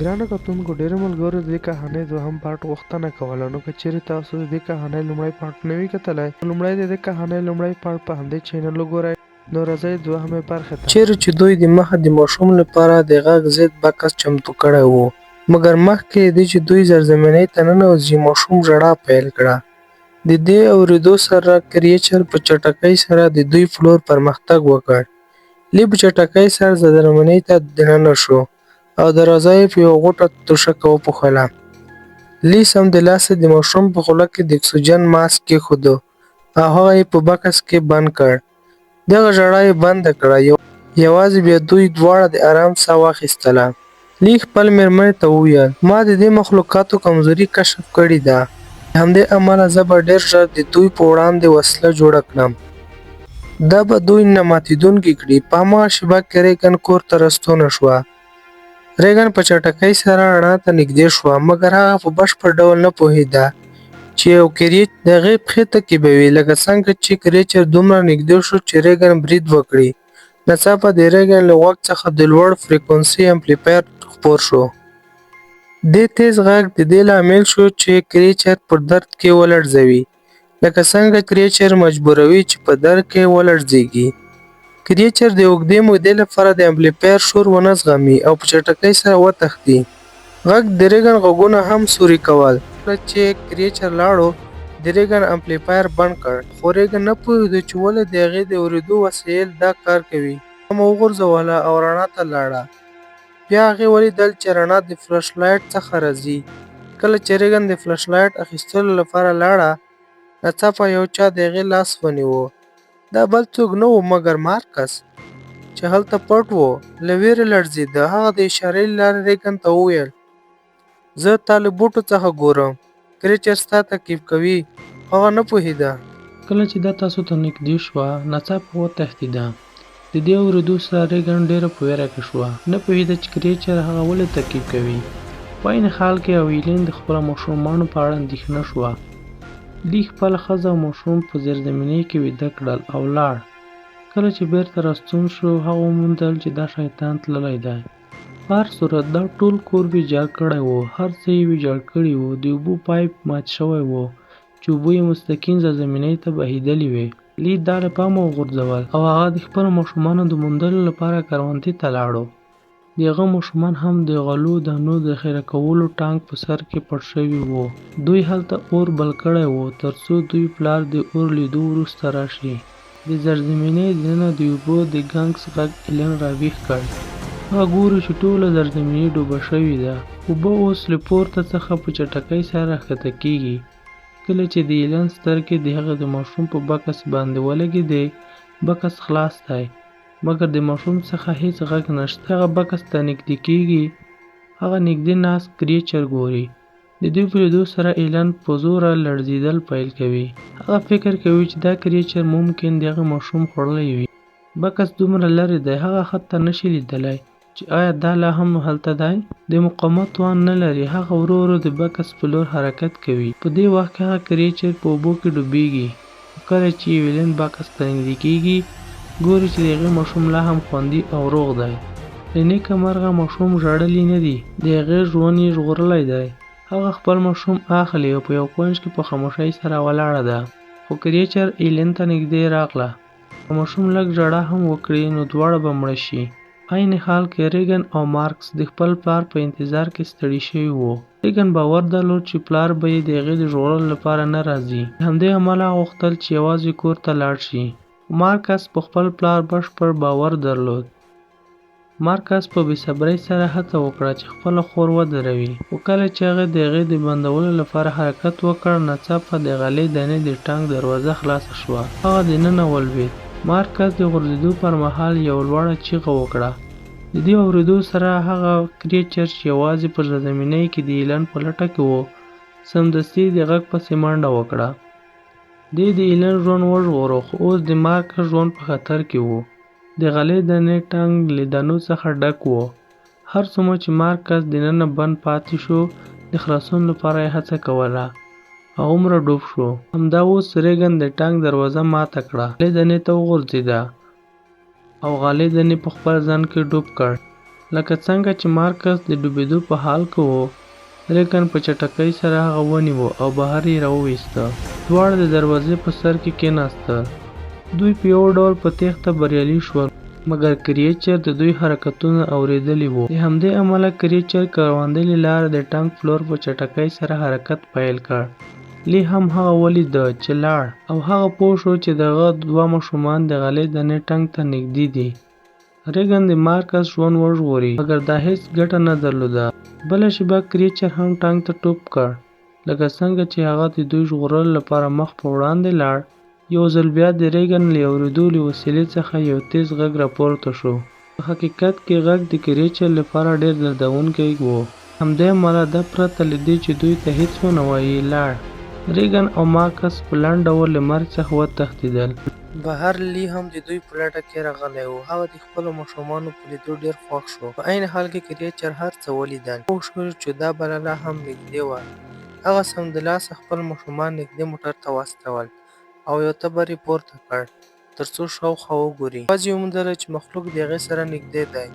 ګرانو کتونکو، ډېرو ملګرو د دې کهانۍ دوهم پارټ غوښتنه کوله، نو که چېرې تاسو د دې کهانۍ لومړی پارټ نه وي کتلی، نو لومړی د دې کهانۍ لومړی پارټ په همدې چینل وګورئ. نو راځئ دوهمې برخې ته. چېرې چې دوی د مخه د ماشوم لپاره د غږ ضد بکس چمتو کړی و، مګر مخکې له دې چې دوی زیرزمینۍ ته ننوځي، ماشوم ژړا پیل کړه. د دې اورېدو سره، کریچر په چټکۍ سره د دوی په لور پرمختګ وکړ. لي په چټکۍ سره زیرزمینۍ ته دننه شو او دروازه یې په یوه غوټه توشکه وپوښله. لي سمدلاسه د ماشوم په خوله کې د اکسیجن ماسک کېښود او هغه یې په بکس کې بند کړ. دغه ژړا یې بنده کړه، یوازې بیا دوی دواړه د ارام ساه واخیستله. لي خپل مېرمنې ته وویل، ما د دې مخلوقاتو کمزوري کشف کړې ده، له همدې امله زه به ډېر ژر د دوی په وړاندې وسله جوړه کړم. دا به دوی نه ماتېدونکي کړي. په هماغه شېبه کې ریګن کور ته راستونه شوه. ریګن په چټکۍ سره رڼا ته نږدې شوه، مګر هغه په بشپړ ډول نه پوهېده چې یو کریچر د هغې پښې تعقیبوي. لکه څنګه چې کریچر دومره نږدې شو چې ریګن برید وکړي، ناڅاپه د ریګن له غوږ څخه د لوړ فریکونسي امپلیفایر خپور شو. دې تیز غږ د دې لامل شو چې کریچر په درد کې ولړزوي. لکه څنګه کریچر مجبوروي چې په درد کې ولړزېږي. کریچر د اوږدې مودې لپاره د امپلیفایر شور ونه زغمي او په چټکۍ سره وتښتي. غږ د ریګن غوږونه هم سوري کول. کله چې کریچر لاړو، د ریګن امپلیفایر بند کړ، خو ریګن نه پوهېده چې ولې د هغې د اورېدو وسایل دا کار کوي. پامه وغورځوله او رڼا ته لاړه. بیا هغې ولیدل چې رڼا د فلش لایټ څخه راځي. کله چې ریګن د فلش لایټ اخیستلو لپاره لاړه، ناڅاپه یو چا د هغې لاس ونیو. دا بل څوک نه و مګر مارکس، چې هلته پټ و، له وېرې لړزېده. هغه د اشارې له لارې ریګن ته وویل، زه تا له بوټو څخه ګورم. کریچر ستا تعقیب کوي. خو هغه نه پوهېده. کله چې دا تاسو ته نږدې شوه، ناڅاپه وتښتېده. د دې اورېدو سره ریګن ډېره په وېره کې شوه. نه پوهېده چې کریچر هغه ولې تعقیب کوي. په عین حال کې اویلین د خپلو ماشومانو په اړه اندېښنه شوه. لي خپله ښځه او ماشوم په زیرزمینۍ کې ویده کړل او لاړ. کله چې بېرته راستون شو، هغه وموندل چې دا شیطان تللی دی. په هر صورت، دا ټول کور ویجاړ کړی و. هر څه یې ویجاړ کړي وو. د اوبو پایپ مات شوی و چې اوبه یې مستقیم زیرزمینۍ ته بهېدلې وې. لي دا له پامه وغورځول او هغه د خپلو ماشومانو د موندلو لپاره کروندې ته لاړو. د هغه ماشومان هم د غلو دانو د ذخیره کولو ټانک په سر کې پټ شوي وو. دوی هلته اور بل کړی و ترڅو دوی پلار د اور لیدو وروسته راشي. د زیرزمینۍ دننه د اوبو د ګنګس غږ ایلن راویښ کړ. هغه ګوري چې ټوله زیرزمیني ډوبه شوې ده. اوبه اوس له پورته څخه په چټکۍ سره راښکته کیږي. کله چې د ایلن سترګې د هغې د ماشوم په بکس باندې ولګیدې، بکس خلاص دی، مګر د ماشوم څخه هیڅ غږ نشته. هغه بکس ته نږدې کیږي. هغه نږدې ناست کریچر ګوري. د دوی په لیدو سره ایلن په زوره لړزیدل پیل کوي. هغه فکر کوي چې دا کریچر ممکن د هغې ماشوم خوړلی وي. بکس دومره لرې دی، هغه حتی نشي لیدلی چې ایا دا لا هم هلته دی. د مقاومت توان نه لري. هغه ورو ورو د بکس په لور حرکت کوي. په دې وخت کې هغه کریچر په اوبو کې ډوبیږي. خو کله چې ایولین بکس ته نږدې کیږي، ګوري چې د هغې ماشوم لا هم خوندي او روغ دی. له نیکه مرغه ماشوم ژړلي نه دي، د هغې ژوند یې ژغورلی دی. هغه خپل ماشوم اخلي او په یو کونج کې په خاموشۍ سره ولاړه ده. خو کریچر ایلین ته نږدې راغله. که ماشوم لږ ژړا هم وکړي نو دواړه به مړه شي. په عین حال کې ریګن او مارکس د خپل پلار په انتظار کې ستړي شوي وو. ریګن باور درلود چې پلار به یې د هغې د ژغورلو لپاره نه راځي، له همدې امله غوښتل چې یوازې کور ته لاړ شي. خو مارکس په خپل پلار بشپړ باور درلود. مارکس په بې صبرۍ سره هڅه وکړه چې خپله خور ودروي، خو کله چې هغې د هغې د بندولو لپاره حرکت وکړ، ناڅاپه د غلې دانې د ټانک دروازه خلاصه شوه، هغه دننه ولوېد. مارکس د غورځېدو پر مهال یوه لوړه چیغه وکړه. د دې اورېدو سره هغه کریچر چې یوازې په زمینۍ کې د ایلن په لټه کې و، سمدستي د غږ پسې منډه وکړه. دې د ایلن ژوند وژغوره، خو اوس د مارکس ژوند په خطر کې و. د غلې دانې ټانک له دانو څخه ډک و. هر څومره چې مارکس دننه بند پاتې شو، د خلاصون لپاره یې هڅه کوله، هغومره ډوب شو. همدا اوس ریګن د ټانک دروازه ماته کړه، غلې دانې ته وغورځېده او غلې دانې په خپل ځان کې ډوب کړ. لکه څنګه چې مارکس د ډوبېدو په حال کې و، ریګن په چټکۍ سره هغه ونیو او بهر یې راوویسته. دواړه د دروازې په سر کې کېناستل. دوی په یو ډول په تېښته بریالي شول، مګر کریچر د دوی حرکتونه اورېدلي وو. د همدې امله کریچر کروندې له لارې د ټانک په لور په چټکۍ سره حرکت پیل کړ. لي هم هغه ولیده چې لاړ، او هغه پوه شو چې د هغه دوه ماشومان د غلې دانې ټانک ته نږدې دي. ریګن د مارکس ژوند وژغوری، مګر دا هیڅ ګټه نه درلوده. بله شېبه کریچر هم ټانک ته ټوپ کړ. لکه څنګه چې هغه د دوی ژغورلو لپاره مخ په وړاندې لاړ، یو ځل بیا د ریګن له اورېدو له وسیلې څخه یو تېز غږ راپورته شو. په حقیقت کې غږ د کریچر لپاره ډېر دردونکی و. همدې امله ده پرته له دې چې دوی ته هیڅ ونه وایي، لاړ. ریګن او مارکس په لنډ ډول له مرګ څخه وتښتېدل. بهر لي هم د دوی په لټه کې راغلی و. هغه د خپلو ماشومانو په لیدو ډېر خوښ شو. په عین حال کې کریچر هر څه ولیدل. پوه شو چې دا بلا لا هم نږدې وه. هغه سمدلاسه خپل ماشومان نږدې موټر ته واستول او یو تبر یې پورته کړ ترڅو شاوخوا وګوري. یوازې یې وموندله چې مخلوق د هغې سره نږدې دی.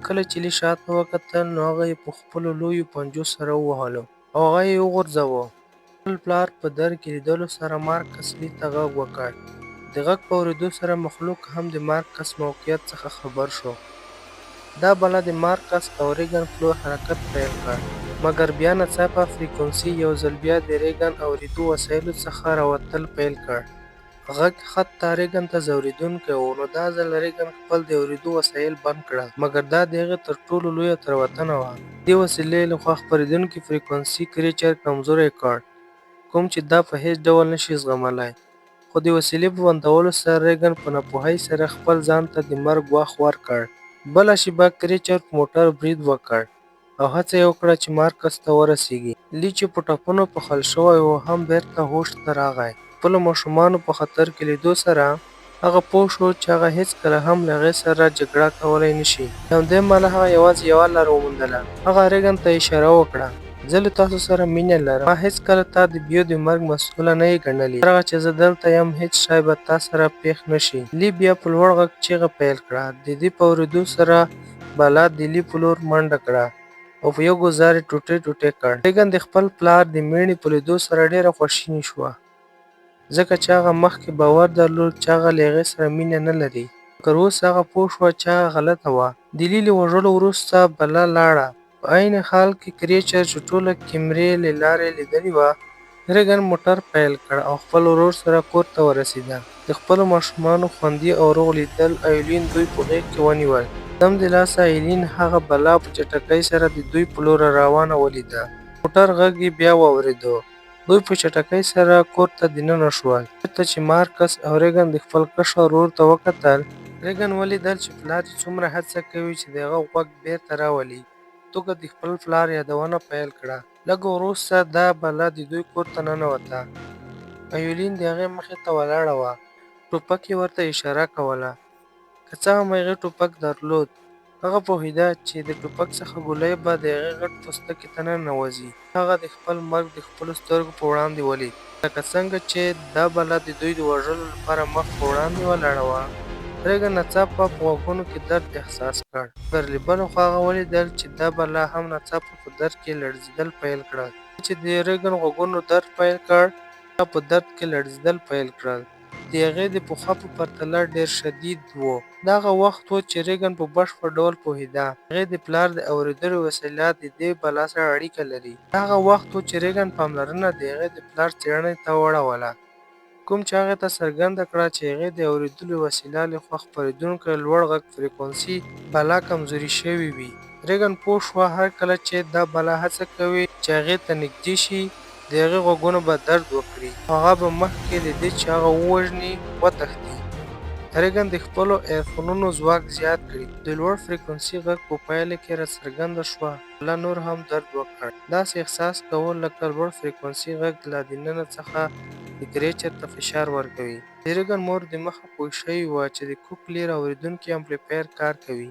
کله چې لي شاته وکتل، نو هغه یې په خپلو لویو پنجو سره ووهلو او هغه یې وغورځاوه. خپل پلار په در کې لیدلو سره مارکس لي ته غږ وکړ. د غږ په اورېدو سره مخلوق هم د مارکس موقعیت څخه خبر شو. دا بلا د مارکس او ریګن په لور حرکت پیل کړ. مګر بیا ناڅاپه فریکونسي یو ځل بیا د ریګن اورېدو وسایلو څخه راوتل پیل کړ. غږ حتی ریګن ته ځورېدونکی و، نو دا ځل ریګن خپل د اورېدو وسایل بند کړل. مګر دا د هغې تر ټولو لویه تېروتنه وه. د دې وسیلې لخوا خپرېدونکې فریکونسي کریچر کمزوری کړ، کوم چې دا په هیڅ ډول نشي زغملی. خو د وسیلې په بندولو سره ریګن په ناپوهۍ سره خپل ځان ته د مرګ ګواښ ورکړ. بله شېبه کریچر په موټر برید وکړ او هڅه یې وکړه چې مارکس ته ورسیږي. لي چې په ټپونو پوښل شوی و، هم بېرته هوش ته راغی. خپلو ماشومانو په خطر کې لیدو سره، هغه پوه شو چې هغه هیڅکله هم له هغې سره جګړه کولی نشي. له همدې امله هغه یوازې یوه لاره وموندله. هغه ریګن ته اشاره وکړه. زه له تاسو سره مینه لرم. ما هیڅکله تا د بیو د مرګ مسؤله نه یې ګڼلې. تر هغه چې زه دلته یم، هیڅ شی به تا سره پېښ نه شي. لي بیا په لوړ غږ چیغه پیل کړه. د دې په اورېدو سره بلا د لي په لور منډه کړه او په یو ګوزار یې ټوټې ټوټې کړ. ریګن د خپل پلار د مړینې په لیدو سره ډېره خواشینې شوه، ځکه چې هغه مخکې باور درلود چې هغه له هغې سره مینه نه لري. مګر اوس هغه پوه شوه چې هغه غلطه وه. د لي له وژلو وروسته بلا لاړه. په عین حال کې کریچر چې ټوله کیمرې له لارې لیدلې وه، ریګن موټر پیل کړ او خپل ورور سره کور ته ورسېده. د خپلو ماشومانو خوندي او روغ لیدل ایلین دوی په غېږ کې ونیول. سمدلاسه ایلین هغه بلا په چټکۍ سره د دوی په لور راروانه ولیده. موټر غږ یې بیا واورېده. دوی په چټکۍ سره کور ته دننه شول، چېرته چې مارکس او ریګن د خپل کشر ورور ته وکتل. ریګن ولیدل چې پلار یې څومره هڅه کوي چې د هغه غوږ بېرته راولي. توګه د خپل پلار یادونه پیل کړه. لږ وروسته دا بلا د دوی کور ته ننوته. ایولین د هغې مخې ته ولاړه وه. ټوپک یې ورته اشاره کوله. که څه هم هغې ټوپک درلود، هغه پوهېده چې د ټوپک څخه ګولۍ به د هغې غټ پوستکي ته ننوځي. هغه د خپل مرګ د خپلو سترګو په وړاندې ولید. لکه څنګه چې دا بلا د دوی د وژلو لپاره مخ په وړاندې ولاړه وه، ریګن ناڅاپه په غوږونو کې درد احساس کړ. مګر له بلې خوا هغه ولیدل چې دا بلا هم ناڅاپه په درد کې لړزېدل پیل کړل. کله چې د ریګن غوږونو درد پیل کړ، بلا په درد کې لړزېدل پیل کړل. د هغې د پخوا په پرتله ډېر شدید و. دا هغه وخت و چې ریګن په بشپړ ډول پوهېده چې د هغې د پلار د اورېدلو وسیله د دې بلا سره اړیکه لري. دا هغه وخت و چې ریګن پاملرنه د هغې د پلار څېړنې ته واړوله، کوم چې هغې ته څرګنده کړه چې هغې د اورېدلو وسیله لخوا خپرېدونکی لوړ غږ فریکونسي بلا کمزورې شوې وي. ریګن پوه شوه هر کله چې دا بلا هڅه کوي چې هغې ته نږدې شي، د هغې غوږونه به درد وکړي او هغه به مخکې له دې چې هغه ووژني، وتښتي. ریګن د خپلو ایرفونونو ځواک زیات کړي. د لوړ فریکونسي غږ په پایله کې راڅرګنده شوه، بلا نور هم درد وکړ. داسې احساس کاوه لکه لوړ فریکونسي غږ له دننه څخه د کریچر ته فشار ورکوي. د ریګن مور دمخه پوه شوې وه چې د کوکلیر اورېدونکي امپلیفایر کار کوي.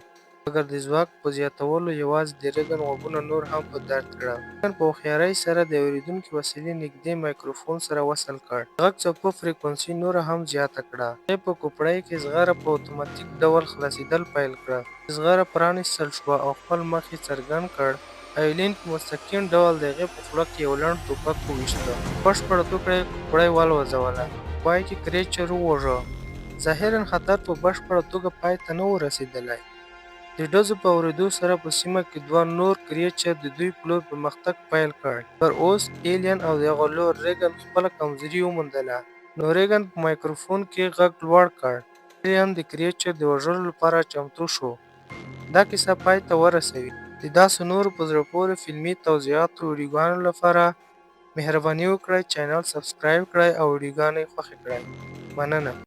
مګر د ځواک په زیاتولو یوازې د ریګن غوږونه نور هم په درد کړل. ریګن په هوښیارۍ سره د اوریدونکي وسیلې نږدې مایکروفون سره وصل کړ. د غږ څپو فریکونسي نوره هم زیاته کړه. د هغې په کوپړۍ کې زغره په اتوماتیک ډول خلاصیدل پیل کړل. چې زغره پرانیستل شوه او خپل مخ یې څرګند کړ، ایلین په مستقیم ډول د هغې په خوله کې یو لنډ ټوپک وویشته. په بشپړه توګه یې کوپړۍ والوزوله. په پای کې کریچر وواژه. ظاهراً خطر په بشپړه توګه پای ته نه و رسیدلی. د ډزو په اوریدو سره په سیمه کې دوه نور کریچر د دوی په لور پرمختګ پیل کړ. مګر اوس ایلین او د هغه لور ریګن خپله کمزوري وموندله. نو ریګن په مایکروفون کې غږ لوړ کړ. ایلین د کریچر د وژلو لپاره چمتو شو. دا کیسه پای ته ورسوي. د داسې نورو په زړه پورې فلمي توضیحاتو ویډیوګانو لپاره مهرباني وکړئ چینل سبسکرایب کړئ او ویډیوګانې خوښې کړئ. مننه.